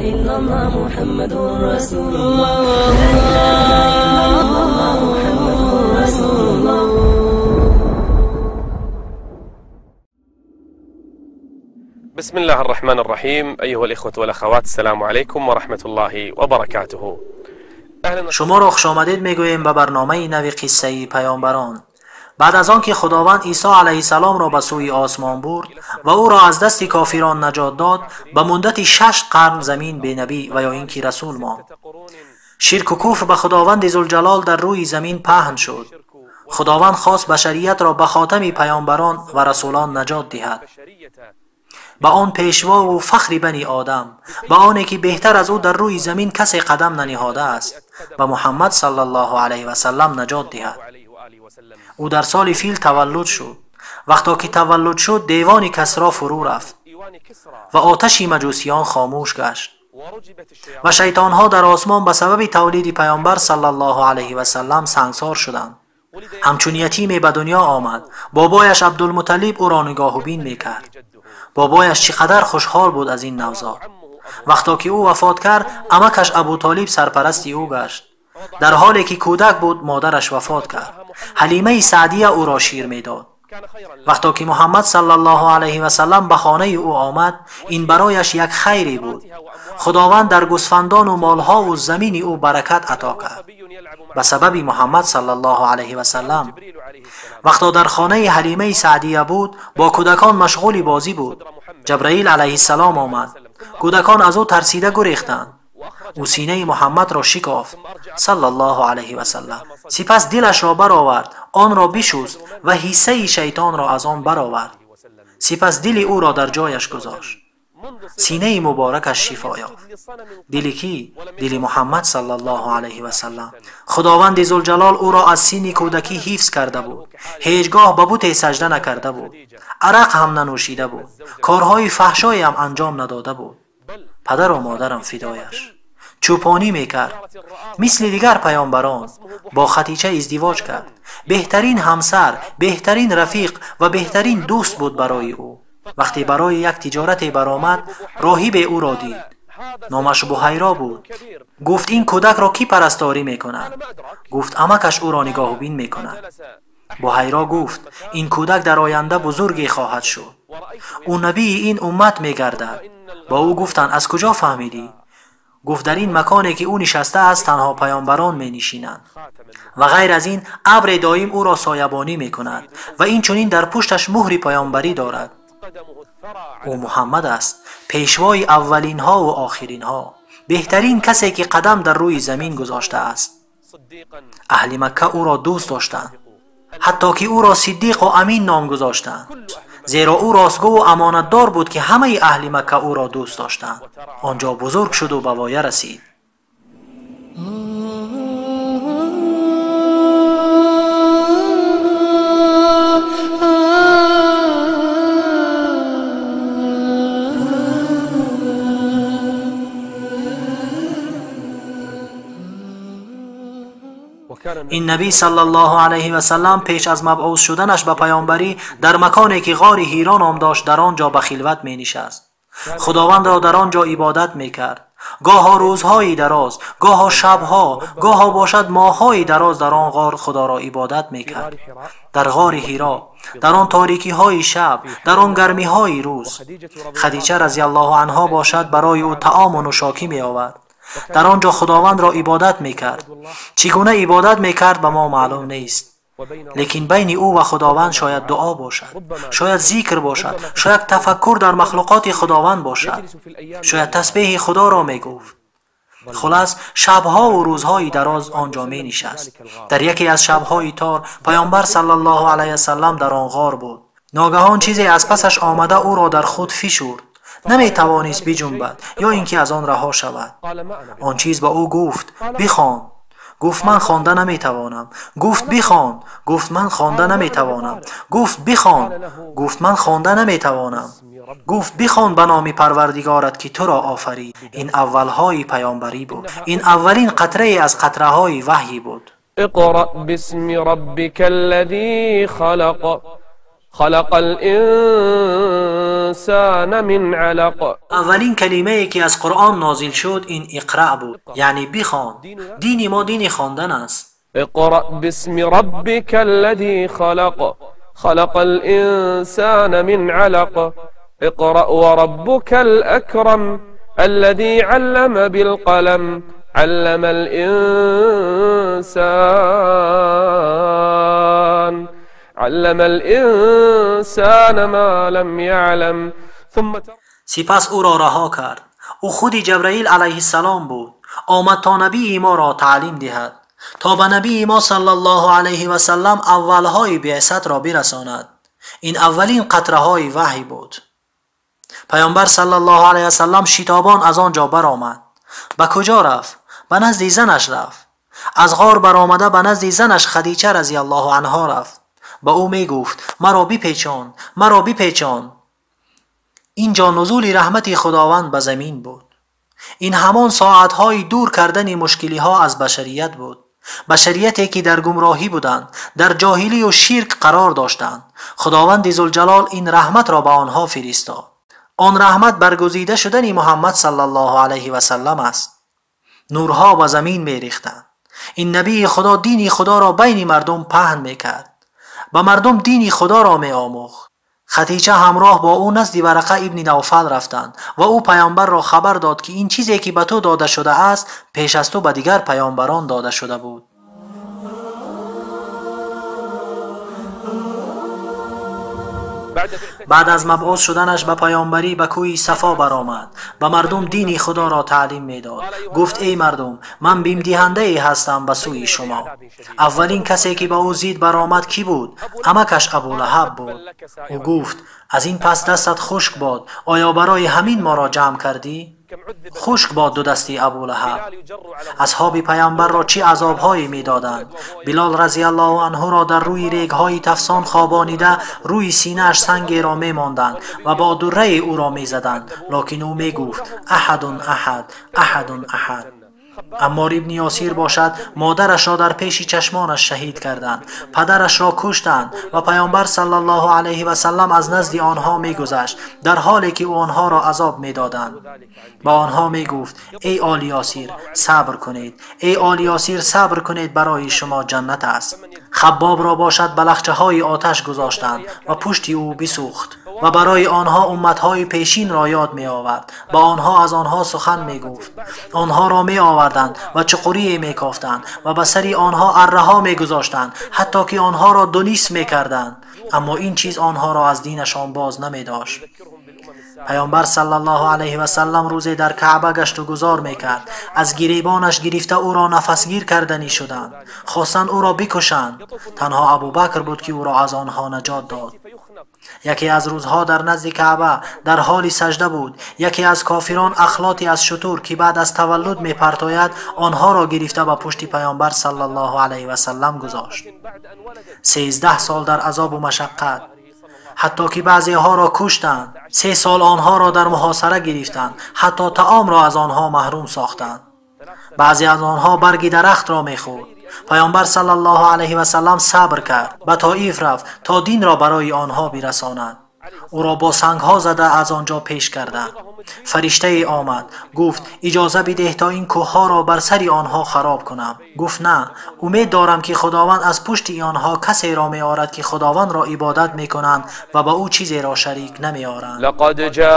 إلا الله محمد رسول الله لا إله إلا الله محمد رسول الله. بسم الله الرحمن الرحيم. أيها الإخوة والأخوات، السلام عليكم ورحمة الله وبركاته. Шуморо хушомадед мегӯем ба барномаи нави қиссаи паёмбарон. Баъд аз он ки Худованд Исо алайҳиссаломро ба сӯи осмон бурд ва ӯро аз дасти кофирон наҷот дод, ба муддати 6 қарн замин бенабӣ ва ё ин ки расул монд. Ширку куфр ба Худованди Зулҷалол дар рӯи замин паҳн шуд. Худованд хост башариятро ба хотами паёмбарон ва расулон наҷот диҳад. Ба он пешвову фахри бани одам, ба оне ки беҳтар аз ӯ дар рӯи замин касе қадам наниҳодааст, ба Муҳаммад саллаллоҳу алайҳи васаллам наҷот диҳад. Ӯ дар соли фил таваллуд шуд. Вақто ки таваллуд шуд, девони Касро фурӯ рафт ва оташи маҷусиён хомӯш гашт ва шайтонҳо дар осмон ба сабаби тавлиди паёмбар саллаллоҳу алайҳи васаллам сангсор шуданд. Ҳамчун ятиме ба дунё омад. Бобояш Абдулмуталлиб ӯро нигоҳубин мекард. Бобояш чӣ қадар хушҳол буд аз ин навзод. Вақто ки ӯ вафот кард, амакаш Абутолиб сарпарасти ӯ гашт. Дар ҳоле ки кӯдак буд, модараш вафот кард. Ҳалимаи Саъдия ӯро шир медод. Вақто ки Муҳаммад саллаллоҳу алайҳи васаллам ба хонаи ӯ омад, ин барояш як хайре буд. Худованд дар гӯсфандону молҳову замини ӯ баракат ато кард ба сабаби Муҳаммад саллаллоҳу алайҳи васаллам. Вақто дар хонаи Ҳалимаи Саъдия буд, бо кӯдакон машғули бозӣ буд. Ҷабраил алайҳиссалом омад. Кӯдакон аз ӯ тарсида гурехтанд. Ӯ синаи Муҳаммадро шикофт саллаллоҳу алайҳи васаллам. Сипас дилашро баровард, онро бишуст ва ҳиссаи шайтонро аз он баровард. Сипас дили ӯро дар ҷояш гузошт. Синаи муборакаш шифо ёфт. Дили кӣ? Дили Муҳаммад саллаллоҳу алайҳи васаллам. Худованди Зулҷалол ӯро аз синни кӯдакӣ ҳифз карда буд. Ҳеҷ гоҳ ба буте сажда накарда буд, арақ ҳам нанӯшида буд, корҳои фаҳшоеам анҷом надода буд. Падару модарам фидояш. Чӯпонӣ мекард. Мисли дигар паёмбарон бо Хатича издивоҷ кард. Беҳтарин ҳамсар, беҳтарин рафиқ ва беҳтарин дӯст буд барои ӯ. Вақте барои як тиҷорате баромад, роҳибе ӯро дид. Номаш Буҳайро буд. Гуфт: ин кӯдакро кӣ парасторӣ мекунад? Гуфт: амакаш ӯро нигоҳубин мекунад. Буҳайро гуфт: ин кӯдак дар оянда бузурге хоҳад шуд. Ӯ набии ин уммат мегардад. Ба ӯ гуфтанд: аз куҷо фаҳмидӣ? Гуфт: дар ин маконе ки ӯ нишастааст танҳо паёмбарон менишинанд ва ғайр аз ин абре доим ӯро соябонӣ мекунад ва инчунин дар пушташ муҳри паёмбарӣ дорад. Ӯ Муҳаммад аст, пешвои аввалинҳову охиринҳо, беҳтарин касе ки қадам дар рӯи замин гузоштааст. Аҳли Макка ӯро дӯст доштанд, ҳатто ки ӯро Сиддиқу Амин ном гузоштанд, зеро ӯ ростгӯву амонатдор буд ки ҳамаи аҳли Макка ӯро дӯст доштанд. Он ҷо бузург шуду ба воя расид. Ин набӣ саллаллоҳу алайҳи васаллам пеш аз мабъус шуданаш ба паёмбарӣ дар маконе ки ғори Ҳиро ном дошт, дар он ҷо ба хилват менишаст. Худовандро дар он ҷо ибодат мекард. Гоҳо рӯзҳои дароз, гоҳо шабҳо, гоҳо бошад моҳҳои дароз дар он ғор Худоро ибодат мекард. Дар ғори Ҳиро, дар он торикиҳои шаб, дар он гармиҳои рӯз. Хадича разияллоҳу анҳо бошад барои ӯ таому нӯшокӣ меовард. Дар он ҷо Худовандро ибодат мекард. Чӣ гуна ибодат мекард ба мо маълум нест, лекин байни ӯ ва Худованд шояд дуо бошад, шояд зикр бошад, шояд тафаккур дар махлуқоти Худованд бошад, шояд тасбеҳи Худоро мегуфт. Хулас, шабҳову рӯзҳои дароз он ҷо менишаст. Дар яке аз шабҳои тор паёмбар саллаллоҳу алайҳи васаллам дар он ғор буд. Ногаҳон чизе аз пасаш омада ӯро дар худ фишурд. Наметавонист биҷунбад ё ин ки аз он раҳо шавад. Он чиз ба ӯ гуфт: бихон. Гуфт: ман хонда наметавонам. Гуфт: бихон. Гуфт: ман хонда наметавонам. Гуфт: бихон. Гуфт: ман хонда наметавонам. Гуфт: бихон ба номи Парвардигорат ки туро офарид. Ин аввалҳои паёмбарӣ буд. Ин аввалин қатрае аз қатраҳои ваҳйӣ буд. اقرأ باسم ربك الذي خلق. خلق الإنسان من علق. اولین کلمه ای که از قرآن نازل شد این اقرأ بود، یعنی بخوان. دین ما دین خواندن است. اقرأ باسم ربك الذي خلق، خلق الإنسان من علق، اقرأ وربك الأكرم الذي علم بالقلم، علم الإنسان، علم الإنسان ما لم يعلم. ثم سپس او را رها کرد. او خود جبرائیل علیه السلام بود، آمد تا نبی ما را تعلیم دهد، تا به نبی ما صلی الله علیه و سلم اولهای بعثت را برساند. این اولین قطره های وحی بود. پیامبر صلی الله علیه و سلم شتابان از آنجا برآمد. به کجا رفت؟ به نزد زنش رفت. از غار برآمده به نزد زنش خدیجه رضی الله عنها رفت. به او می گفت مرا بپیچان، مرا بپیچان. اینجا نزول رحمت خداوند به زمین بود. این همان ساعتهای دور کردن مشکلی ها از بشریت بود. بشریتی که در گمراهی بودند، در جاهلی و شرک قرار داشتند. خداوند ذوالجلال این رحمت را به آنها فرستاد. آن رحمت برگزیده شدن محمد صلی الله علیه و سلم است. نورها به زمین می ریختند. این نبی خدا دین خدا را بین مردم پهن می کرد. به مردم دین خدا را می آموخت. خدیجه همراه با او نزد ورقه ابن نوفل رفتند و او پیامبر را خبر داد که این چیزی که به تو داده شده است پیش از تو به دیگر پیامبران داده شده بود. بعد از مبعوث شدنش به پیامبری به کوی صفا برآمد. به مردم دین خدا را تعلیم میداد. گفت ای مردم، من بیم دهنده ای هستم به سوی شما. اولین کسی که به او زید برآمد کی بود؟ عمکش ابولهب بود. او گفت از این پس دستت خشک باد، آیا برای همین ما را جمع کردی؟ خشک باد دو دستی ابولهب. اصحاب پیامبر را چه عذابهایی میدادند. بلال رضی الله عنه را در روی ریگهای تفسان خوابانیده روی سینه‌اش سنگی را میماندند و با دره او را میزدند، لکن او میگفت احد احد احد احد. عمار ابن یاسیر باشد مادرش را در پیش چشمانش شهید کردند، پدرش را کشتند و پیامبر صلی الله علیه و سلم از نزد آنها میگذشت در حالی که او آنها را عذاب میدادند. با آنها میگفت ای آل یاسیر صبر کنید، ای آل یاسیر صبر کنید، برای شما جنت است. خباب را باشد به لخچه های آتش گذاشتند و پشت او بسوخت و برای آنها امتهای پیشین را یاد می آورد. با آنها از آنها سخن می گفت. آنها را می آوردند و چقوری می کافتند و به سر آنها اره ها می گذاشتند، حتی که آنها را دو نصف می کردند. اما این چیز آنها را از دینشان باز نمی داشت. پیامبر صلی الله علیه و سلم روزی در کعبه گشت و گذار میکرد. از گریبانش گرفته او را نفسگیر کردنی شدند، خواستند او را بکشند. تنها ابوبکر بود که او را از آنها نجات داد. یکی از روزها در نزد کعبه در حال سجده بود. یکی از کافران اخلاطی از شتر که بعد از تولد میپرتاید آنها را گرفته به پشت پیامبر صلی الله علیه و سلم گذاشت. 13 سال در عذاب و مشقت، حتی که بعضی ها را کشتند. 3 سال آنها را در محاصره گرفتند، حتی طعام را از آنها محروم ساختند. بعضی از آنها برگ درخت را میخورد. پیامبر صلی الله علیه و سلم صبر کرد، به طائف رفت تا دین را برای آنها برساند. او را با سنگ ها زده از آنجا پیش کردند. فرشته ای آمد گفت اجازه بده تا این کوه ها را بر سر آنها خراب کنم. گفت نه، امید دارم که خداوند از پشت آنها کسی را می آورد که خداوند را عبادت می کنند و با او چیزی را شریک نمی آورند. لقد جاءکم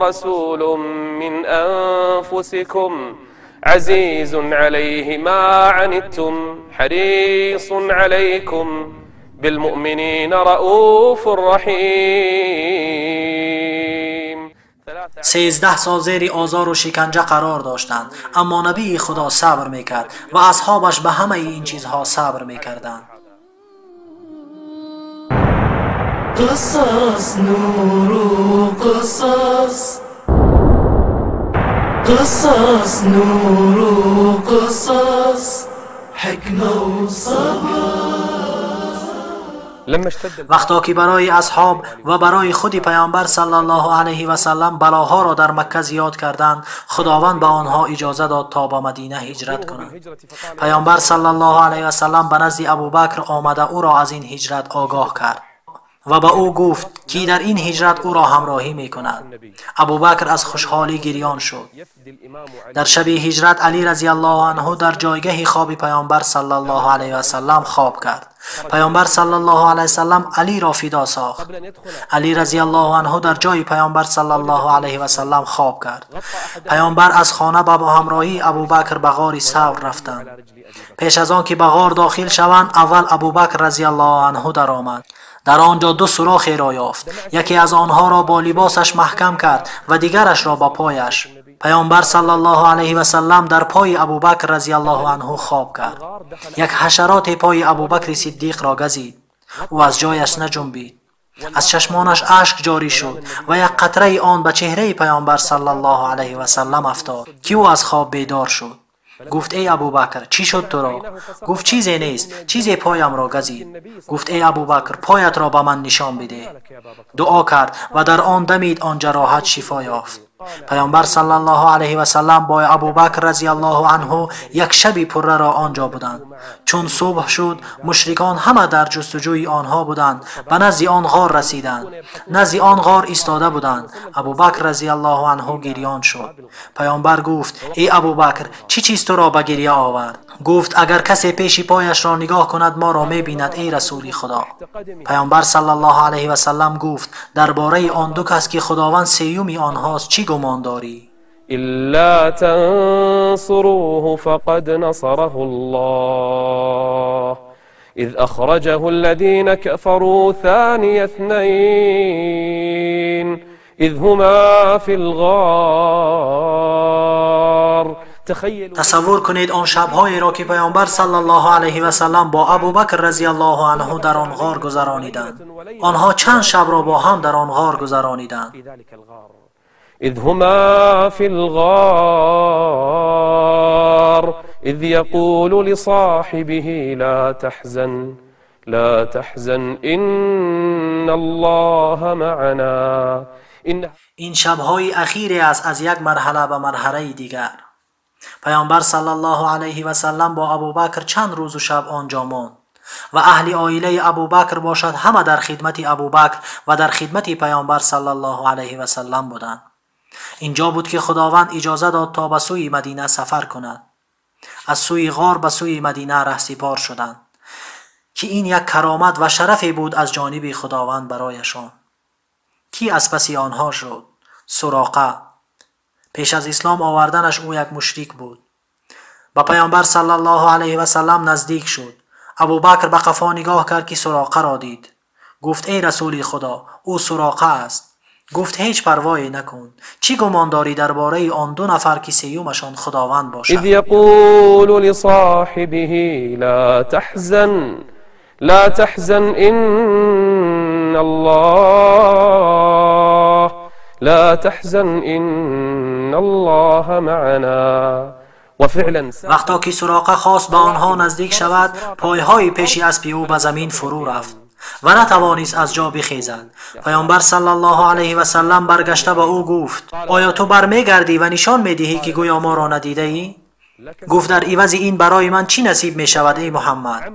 رسول من انفسکم عزیز علیه ما عنتم حریص علیکم بالمؤمنین رؤوف رحیم. 13 سال زیر آزار و شکنجه قرار داشتند، اما نبی خدا صبر میکرد و اصحابش به همه این چیزها صبر میکردند. قصص نور و قصص، قصص نور و قصص، حکمه و صبر. вақто ки барои асҳоб ва барои худи паёмбар саллаллоҳу алайҳи васаллам балоҳоро дар Макка зиёд карданд, Худованд ба онҳо иҷоза дод то ба Мадина ҳиҷрат кунанд. Паёмбар саллаллоҳу алайҳи васаллам ба назди Абубакр омада ӯро аз ин ҳиҷрат огоҳ кард ва ба ӯ гуфт ки дар ин ҳиҷрат ӯро ҳамроҳӣ мекунад. Абубакр аз хушҳолӣ гирён шуд. Дар шаби ҳиҷрат Алӣ разияллоҳу анҳу дар ҷойгаҳи хоби паёмбар саллаллоҳу алайҳи васаллам хоб кард. Паёмбар саллаллоҳу алайҳи васаллам Алиро фидо сохт. Алӣ разияллоҳу анҳу дар ҷои паёмбар саллаллоҳу алайҳи васаллам хоб кард. Паёмбар аз хона ба ҳамроҳии Абубакр ба ғори Савр рафтанд. Пеш аз он ки ба ғор дохил шаванд, аввал Абубакр разияллоҳу анҳу даромад. Дар он ҷо ду сурохеро ёфт. Яке аз онҳоро бо либосаш маҳкам кард ва дигарашро ба пояш. Паёмбар саллаллоҳу алайҳи васаллам дар пои Абубакр разияллоҳу анҳу хоб кард. Як ҳашароте пои Абубакри Сиддиқро газид. Ӯ аз ҷояш наҷунбид. Аз чашмонаш ашк ҷорӣ шуд ва як қатраи он ба чеҳраи паёмбар саллаллоҳу алайҳи васаллам афтод, ки ӯ аз хоб бедор шуд. Гуфт: эй Абубакр, чӣ шуд туро? Гуфт: чизе нест, чизе поямро газид. Гуфт: эй Абубакр, поятро ба ман нишон бидеҳ. Дуо кард ва дар он дамид он ҷароҳат шифо ёфт. Паёмбар саллаллоҳу алайҳи васаллам бо Абубакр разияллоҳу анҳу як шаби пурраро он ҷо буданд. Чун субҳ шуд, мушрикон ҳама дар ҷустуҷӯи онҳо буданд. Ба назди он ғор расиданд. Назди он ғор истода буданд. Абубакр разияллоҳу анҳу гирён шуд. Паёмбар гуфт: эй Абубакр, чӣ чиз туро ба гиря овард? Гуфт: агар касе пеши пояшро нигоҳ кунад, моро мебинад, эй расули Худо. Паёмбар саллаллоҳу алайҳи васаллам гуфт: дар бораи он ду кас ки Худованд сеюми онҳост, чӣ гумон дорӣ? إلا تنصروه فقد نصره الله إذ أخرجه الذين كفروا ثاني اثنين إذ هما في الغار. Тасаввур кунед он шабҳоеро ки паёмбар саллаллоҳу алайҳи васаллам бо Абубакр разияллоҳу анҳу дар он ғор гузарониданд. Онҳо чанд шабро бо ҳам дар он ғор гузарониданд. إذ هما في الغار إذ يقول لصاحبه لا تحزن لا تحزن إن الله معنا. این شب‌های اخیر است از یک مرحله به مرحله دیگر. پیامبر صلی الله علیه و سلم با ابوبکر چند روز و شب آنجا ماند و اهل عائله ابوبکر باشد همه در خدمت ابوبکر و در خدمت پیامبر صلی الله علیه و سلم بودند. اینجا بود که خداوند اجازه داد تا به سوی مدینه سفر کند. از سوی غار به سوی مدینه رهسپار شدند که این یک کرامت و شرفی بود از جانب خداوند برایشان. کی از پس آنها شد؟ سراقه. پیش از اسلام آوردنش او یک مشرک بود. به پیامبر صلی الله علیه و سلم نزدیک شد. ابوبکر به قفا نگاه کرد که سراقه را دید. گفت ای رسول خدا، او سراقه است. گفت هیچ پروایی نکن. چی گمان داری درباره آن دو نفر که سیومشان خداوند باشد؟ اذ یقول لصاحبه لا تحزن لا تحزن ان الله لا تحزن ان الله معنا. وقتا که سراقه خواست به آنها نزدیک شود، پایهای پیش اسب او به زمین فرو رفت و نتوانست از جا بخیزد. پیامبر صلی الله علیه و سلم برگشته به او گفت آیا تو برمیگردی و نشان میدهی که گویا ما را ندیده ای؟ گفت در عوض این برای من چی نصیب می شود ای محمد؟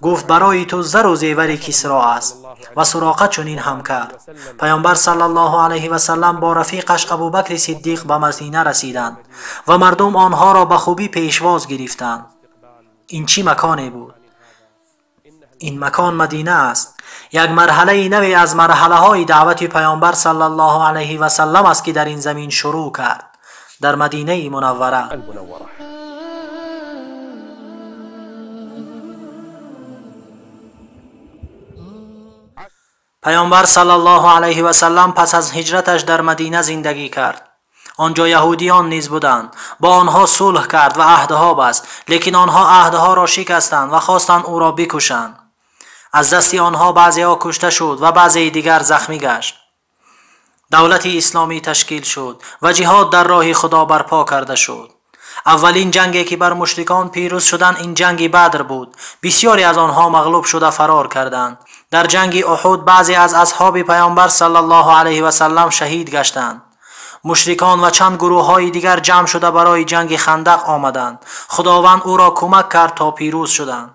گفت برای تو زر و زیور کسرا است. و سراقه چنین هم کرد. پیامبر صلی الله علیه و سلم با رفیقش ابوبکر صدیق به مدینه رسیدند و مردم آنها را به خوبی پیشواز گرفتند. این چی مکانی بود؟ این مکان مدینه است. یک مرحله نوی از مرحله های دعوت پیامبر صلی الله علیه و سلم است که در این زمین شروع کرد، در مدینه منوره. پیامبر صلی الله علیه و سلم پس از هجرتش در مدینه زندگی کرد. آنجا یهودیان نیز بودند. با آنها صلح کرد و عهدها بست، لیکن آنها عهدها را شکستند و خواستند او را بکشند. از دست آنها بعضیها کشته شد و بعضی دیگر زخمی گشت. دولت اسلامی تشکیل شد و جهاد در راه خدا برپا کرده شد. اولین جنگی که بر مشرکان پیروز شدند این جنگ بدر بود. بسیاری از آنها مغلوب شده فرار کردند. Дар ҷанги Уҳуд баъзе аз асҳоби паёмбар саллаллоҳу алайҳи васаллам шаҳид гаштанд. Мушрикон ва чанд гурӯҳҳои дигар ҷамъ шуда барои ҷанги Хандақ омаданд. Худованд ӯро кӯмак кард то пирӯз шуданд.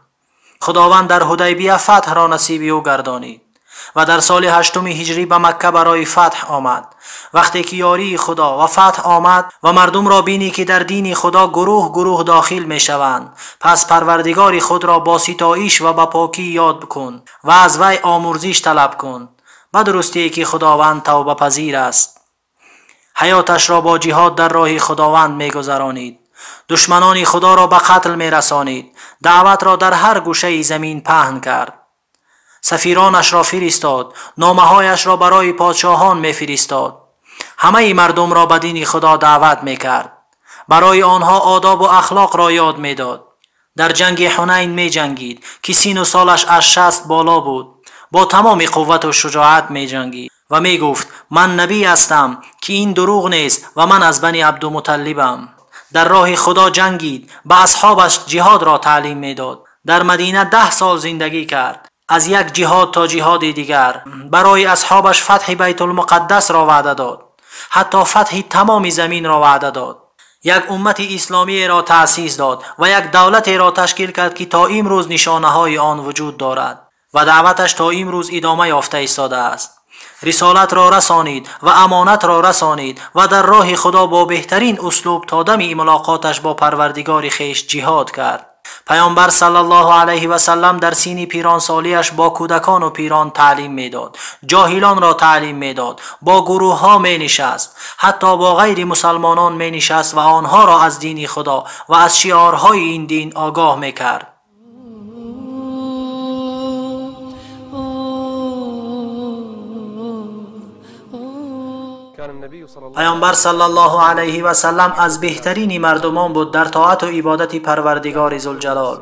Худованд дар Ҳудайбия фатҳро насиби ӯ гардонид ва дар соли ҳаштуми ҳиҷрӣ ба Макка барои фатҳ омад. Вақте ки ёрии Худо ва фатҳ омад ва мардумро бинӣ ки дар дини Худо гурӯҳ гурӯҳ дохил мешаванд, пас Парвардигори худро бо ситоиш ва ба покӣ ёд кун ва аз вай омурзиш талаб кун, ба дурустие ки Худованд тавбапазир аст. Ҳаёташро бо ҷиҳод дар роҳи Худованд мегузаронид, душманони Худоро ба қатл мерасонид, даъватро дар ҳар гӯшаи замин паҳн кард. Сафиронашро фиристод, номаҳояшро барои подшоҳон мефиристод. Ҳамаи мардумро ба дини Худо даъват мекард, барои онҳо одобу ахлоқро ёд медод. Дар ҷанги Ҳунайн меҷангид, ки сину солаш аз 60 боло буд. Бо тамоми қуввату шуҷоат меҷангид ва мегуфт: ман набӣ ҳастам, ки ин дурӯғ нест ва ман аз бани Абдумуталлибам. Дар роҳи Худо ҷангид, ба асҳобаш ҷиҳодро таълим медод. Дар Мадина 10 сол зиндагӣ кард, аз як ҷиҳод то ҷиҳоди дигар. Барои асҳобаш фатҳи Байтулмуқаддасро ваъда дод, ҳатто фатҳи тамоми заминро ваъда дод. Як уммати исломиеро таъсис дод ва як давлатеро ташкил кард, ки то имрӯз нишонаҳои он вуҷуд дорад ва даъваташ то имрӯз идома ёфта истодааст. Рисолатро расонид ва амонатро расонид ва дар роҳи Худо бо беҳтарин услуб то дами мулоқоташ бо Парвардигори хеш ҷиҳод кард. Паёмбар саллаллоҳу алайҳи васаллам дар синни пиронсолиаш бо кӯдакону пирон таълим медод, ҷоҳилонро таълим медод, бо гурӯҳҳо менишаст, ҳатто бо ғайри мусалмонон менишаст ва онҳоро аз дини Худо ва аз шиорҳои ин дин огоҳ мекард. Паёмбар саллаллоҳу алайҳи васаллам аз беҳтарини мардумон буд дар тоату ибодати Парвардигори Зулҷалол.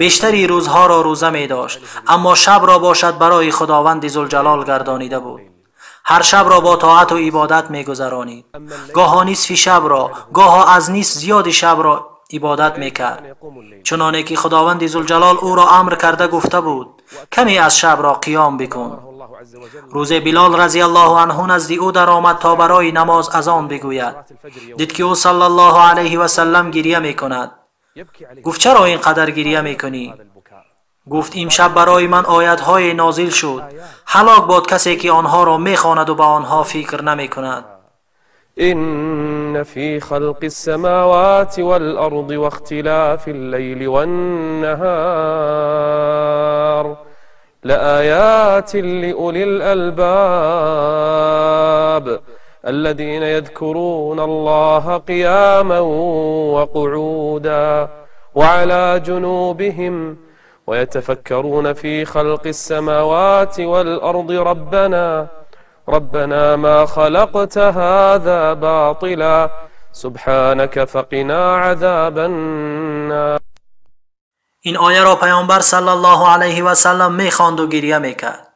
Бештари рӯзҳоро рӯза медошт, аммо шабро бошад барои Худованди Зулҷалол гардонида буд. Ҳар шабро бо тоату ибодат мегузаронид. Гоҳо нисфи шабро, гоҳо аз нисф зиёди шабро ибодат мекард, чуноне ки Худованди Зулҷалол ӯро амр карда гуфта буд: каме аз шабро қиём бикун. Рӯзе Билол разияллоҳу анҳу назди ӯ даромад то барои намоз азон бигӯяд. Дид ки ӯ саллаллоҳу алайҳи васаллам гиря мекунад. Гуфт: чаро ин қадар гиря мекунӣ? Гуфт: имшаб барои ман оятҳое нозил шуд. ҳалок бод касе ки онҳоро мехонаду ба онҳо фикр намекунад. إن في خلق السماوات والأرض واختلاف الليل والنهار لآيات لأولي الألباب الذين يذكرون الله قياما وقعودا وعلى جنوبهم ويتفكرون في خلق السماوات والأرض ربنا ما خلقت هذا باطلا سبحانك فقنا عذاب النار. این آیه را پیامبر صلی الله علیه و سلم میخواند و گریه میکرد.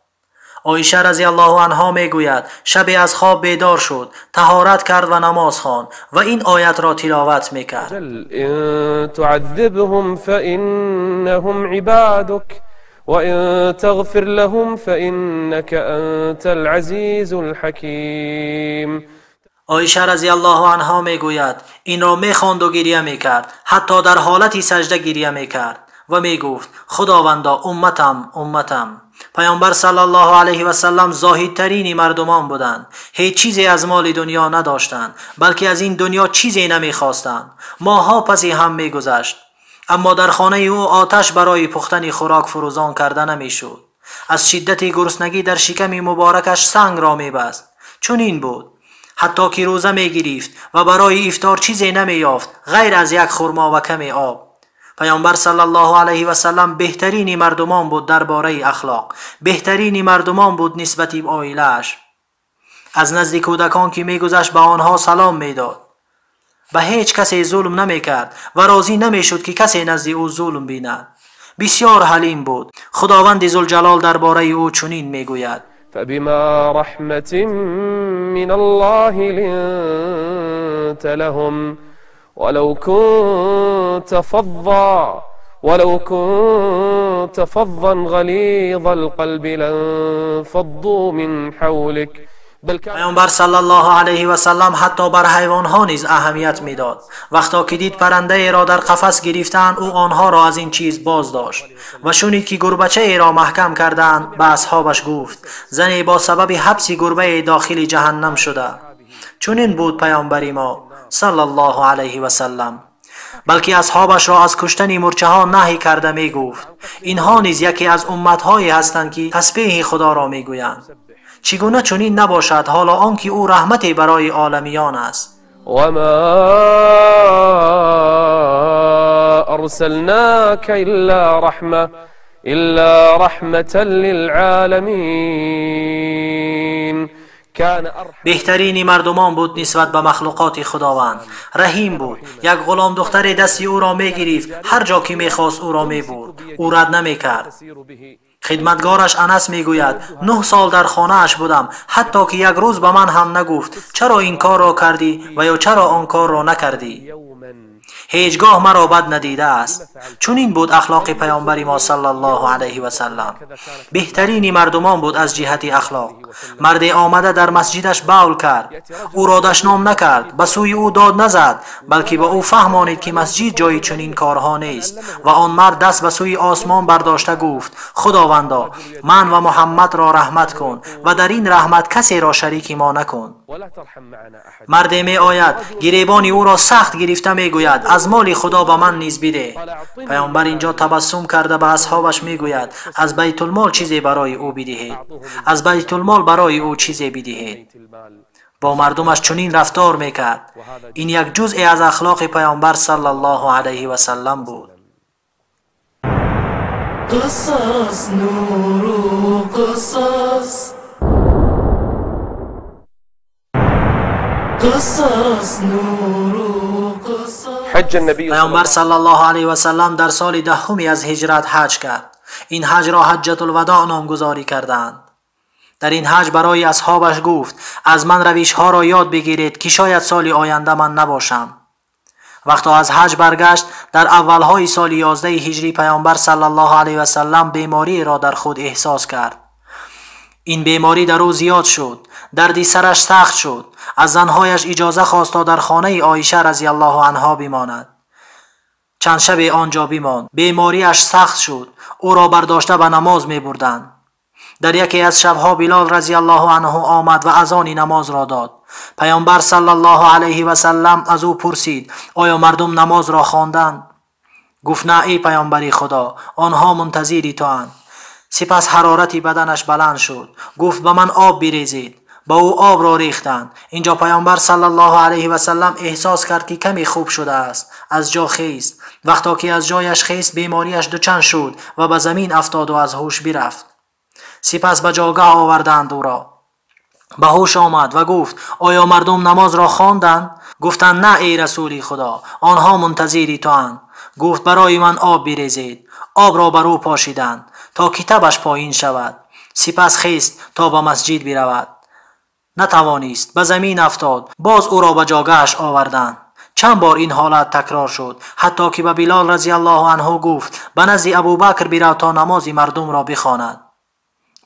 عایشه رضی الله عنها میگوید: شبی از خواب بیدار شد، طهارت کرد و نماز خواند و این آیت را تلاوت میکرد. ان تعذبهم فانهم عبادك وان تغفر لهم فانك انت العزیز الحکیم. عایشه رضی الله عنها میگوید: این را میخواند و گریه میکرد، حتی در حالت سجده گریه میکرد و میگفت: خداوندا امتم، امتم. پیامبر صلی الله علیه و سلم زاهدترین مردمان بودند. هیچ چیزی از مال دنیا نداشتند، بلکه از این دنیا چیزی نمیخواستند. ماهها پسی هم میگذشت، اما در خانه او آتش برای پختن خوراک فروزان کرده نمیشد. از شدت گرسنگی در شکم مبارکش سنگ را میبست. چون این بود حتی که روزه میگرفت و برای افطار چیزی نمییافت غیر از یک خرما و کمی آب. پیامبر صلی الله علیه و سلم بهترین مردمان بود درباره اخلاق، بهترین مردمان بود نسبت به عائله‌اش. از نزد کودکان که میگذشت به آنها سلام میداد. به هیچ کسی ظلم نمیکرد و راضی نمیشد که کسی نزد او ظلم بیند. بسیار حلیم بود. خداوند ذوالجلال درباره او چنین میگوید: فبما رحمة من الله لنت لهم ولو كنت فظا ولو كنت فظا غليظ القلب لانفضوا من حولك. پیامبر صلی الله علیه و سلم حتی بر حیوانها نیز اهمیت میداد. وقتا که دید پرنده ای را در قفس گرفتند، او آنها را از این چیز باز داشت و شنید که گربچه ای را محکم کردند، به اصحابش گفت زنی با سبب حبس گربه داخل جهنم شده. چنین بود پیامبر ما صلی الله علیه و سلم. بلکه اصحابش را از کشتن مورچه ها نهی کرده می گفت اینها نیز یکی از امتهایی هستند که تسبیح خدا را می گویند. چگونه چنین نباشد حالا آنکه او رحمتی برای عالمیان است. وما ارسلناک الا رحمة للعالمین. بهترین مردمان بود نسبت به مخلوقات خداوند. رحیم بود. یک غلام دختر دستی او را می گرفت، هر جا که می خواست او را می برد، او رد نمی کرد. خدمتگارش انس میگوید 9 سال در خانه اش بودم، حتی که یک روز به من هم نگفت چرا این کار را کردی و یا چرا آن کار را نکردی. هیچگاه مرا بد ندیده است. چنین بود اخلاق پیامبر ما صلی الله علیه و سلم. بهترین مردمان بود از جهت اخلاق. مرد آمده در مسجدش بول کرد، او را دشنام نکرد، به سوی او داد نزد، بلکه به او فهمانید که مسجد جای چنین کارها نیست. و آن مرد دست به سوی آسمان برداشته گفت خداوندا من و محمد را رحمت کن و در این رحمت کسی را شریک ما نکن. مرد می آید، گریبان او را سخت گرفته می گوید از مال خدا به من نیز بده. پیامبر اینجا تبسم کرده به اصحابش می گوید از بیت المال چیزی برای او بدهید، از بیت المال برای او چیزی بدهید. با مردمش چنین رفتار میکرد. این یک جزء از اخلاق پیامبر صلی الله علیه و سلم بود. قصص نور قصص، قصص نور قصص. پیامبر صلی الله علیه و سلم در سال 10 از هجرت حج کرد. این حج را حجة الوداع نامگذاری کردند. در این حج برای اصحابش گفت از من رویش ها را یاد بگیرید که شاید سال آینده من نباشم. وقتا از حج برگشت در اولهای سال 11 هجری پیامبر صلی الله علیه و سلم بیماری را در خود احساس کرد. این بیماری در او زیاد شد، دردی سرش سخت شد. از زنهایش اجازه خواست تا در خانه عایشه رضی الله عنها بماند. چند شب آنجا بماند. بیماریش سخت شد، او را برداشته به نماز می بردند. در یکی از شبها بلال رضی الله عنه آمد و اذان نماز را داد. پیامبر صلی الله علیه و سلم از او پرسید آیا مردم نماز را خواندند؟ گفت نه ای پیامبر خدا، آنها منتظری تو اند. سپس حرارت بدنش بلند شد. گفت به من آب بریزید. با او آب را ریختند. اینجا پیامبر صلی الله علیه و سلم احساس کرد که کمی خوب شده است. از جا خیست. وقتا که از جایش خیست بیماریش دوچند شد و به زمین افتاد و از هوش برفت. سپس به جاگاه آوردند او را. به هوش آمد و گفت آیا مردم نماز را خواندند؟ گفتند نه ای رسول خدا، آنها منتظری تو اند. گفت برای من آب بریزید. آب را بر او پاشیدند تا کتابش پایین شود. سپس خیست تا به مسجد برود. نتوانست، به زمین افتاد. باز او را به جاگهش آوردند. چند بار این حالت تکرار شد، حتی که به بلال رضی الله عنه گفت به نزد ابوبکر برو تا نماز مردم را بخواند.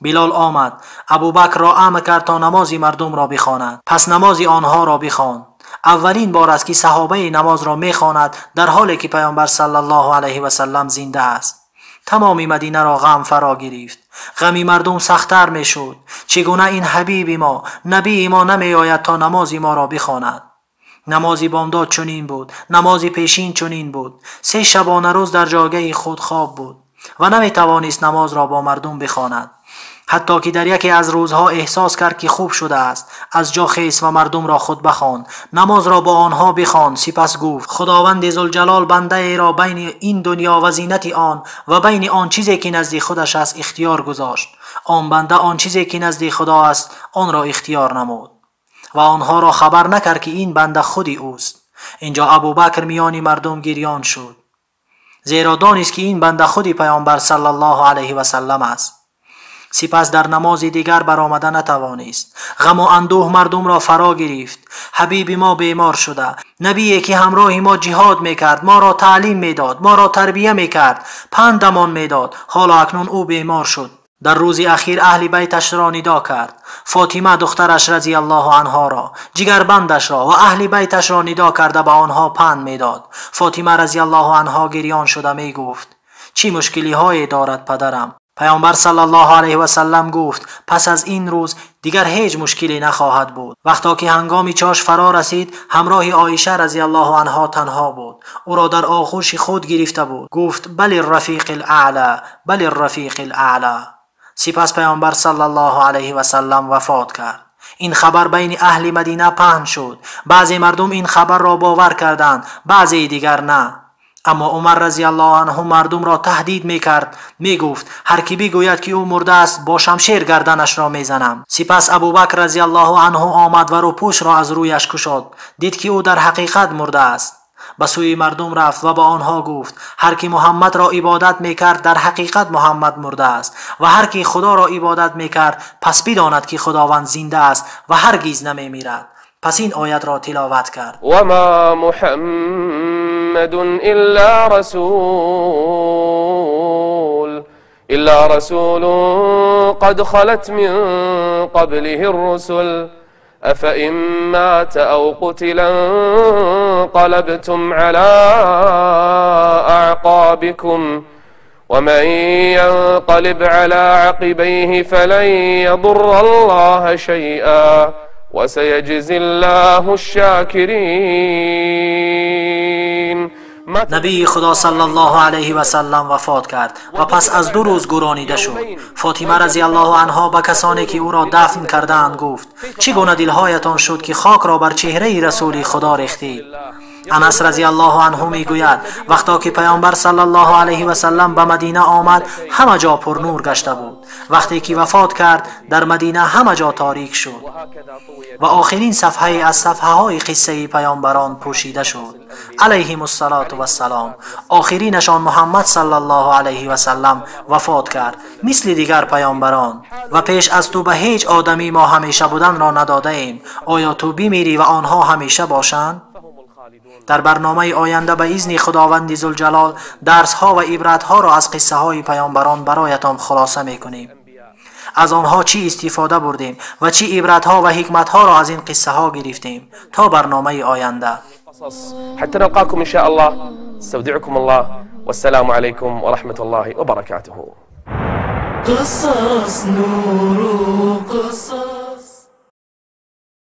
بلال آمد، ابوبکر را امر کرد تا نماز مردم را بخواند. پس نماز آنها را بخواند. اولین بار است که صحابه نماز را میخواند در حالی که پیامبر صلی الله علیه و سلم زنده است. تمام مدینه را غم فرا گرفت. غمی مردم سخت‌تر میشد. چگونه این حبیب ما، نبی ما نمی آید تا نماز ما را بخواند؟ نماز بامداد چنین بود، نماز پیشین چنین بود. 3 شبانه روز در جاگه خود خواب بود و نمی توانست نماز را با مردم بخواند. حتی که در یکی از روزها احساس کرد که خوب شده است، از جا خیست و مردم را خود بخواند، نماز را با آنها بخواند. سپس گفت خداوند ذوالجلال بنده ای را بین این دنیا و زینت آن و بین آن چیزی که نزد خودش است اختیار گذاشت. آن بنده آن چیزی که نزد خدا است آن را اختیار نمود و آنها را خبر نکرد که این بنده خودی اوست. اینجا ابوبکر میان مردم گریان شد، زیرا دانست که این بنده خودی پیامبر صلی الله علیه و سلم است. سپس در نماز دیگر برآمده نتوانست. غم و اندوه مردم را فرا گرفت. Ҳабиби мо бемор шуда, набие ки ҳамроҳи мо ҷиҳод мекард, моро таълим медод, моро тарбия мекард, пандамон медод, ҳоло акнун ӯ бемор шуд. Дар рӯзи ахир аҳли байташро нидо кард. Фотима духтараш разияллоҳу анҳоро, ҷигарбандашро ва аҳли байташро нидо карда ба онҳо панд медод. Фотима разияллоҳу анҳо гирён шуда мегуфт: чӣ мушкилиҳое дорад падарам? Паёмбар саллаллоҳу алайҳи васаллам гуфт: пас аз ин рӯз дигар ҳеҷ мушкиле нахоҳад буд. Вақто ки ҳангоми чош фаро расид, ҳамроҳи Оиша разияллоҳу анҳо танҳо буд. Ӯро дар оғӯши худ гирифта буд. Гуфт: бали рафиқи аъла, бали рафиқи аъла. Сипас паёмбар саллаллоҳу алайҳи васаллам вафот кард. Ин хабар байни аҳли Мадина паҳн шуд. Баъзе мардум ин хабарро бовар карданд, баъзеи дигар на. Аммо Умар разияллоҳу анҳу мардумро таҳдид мекард, мегуфт: ҳар ки бигӯяд ки ӯ мурдааст, бо шамшер гарданашро мезанам. Сипас Абубакр разияллоҳу анҳу омад ва рӯпӯшро аз рӯяш кушод. Дид ки ӯ дар ҳақиқат мурдааст. Ба сӯи мардум рафт ва ба онҳо гуфт: ҳар ки Муҳаммадро ибодат мекард, дар ҳақиқат Муҳаммад мурдааст, ва ҳар ки Худоро ибодат мекард, пас бидонад ки Худованд зинда аст ва ҳаргиз намемирад. Пас ин оятро тиловат кард: وما محمد إلا رسول قد خلت من قبله الرسل أفإن مات أو قتل انقلبتم على أعقابكم ومن ينقلب على عقبيه فلن يضر الله شيئا وسيجزي الله الشاكرين. Набии Худо саллаллоҳу алайҳи васаллам вафот кард ва пас аз 2 рӯз гӯронида шуд. Фотима разияллоҳу анҳо ба касоне ки ӯро дафн кардаанд гуфт: чӣ гуна дилҳоятон шуд ки хокро бар чеҳраи расули Худо рехтед? Анас разияллоҳу анҳу мегӯяд: вақто ки паёмбар саллаллоҳу алайҳи васаллам ба Мадина омад, ҳама ҷо пурнур гашта буд. Вақте ки вафот кард, дар Мадина ҳама ҷо торик шуд ва охирин сафҳае аз сафҳаҳои қиссаи паёмбарон пӯшида шуд. Алайҳим ассалоту вассалом. Охиринашон Муҳаммад саллаллоҳу алайҳи васаллам вафот кард, мисли дигар паёмбарон. Ва пеш аз ту ба ҳеҷ одамӣ мо ҳамеша буданро надодаем. Оё ту бимирӣ ва онҳо ҳамеша бошанд? Дар барномаи оянда ба изни Худованди Зулҷалол дарсҳо ва ибратҳоро аз қиссаҳои паёмбарон бароятон хулоса мекунем. Аз онҳо чӣ истифода бурдем ва чӣ ибратҳо ва ҳикматҳоро аз ин қиссаҳо гирифтем. То барномаи оянда. حتى نلقاكم إن شاء الله، استودعكم الله والسلام عليكم ورحمة الله وبركاته. قصص نور قصص.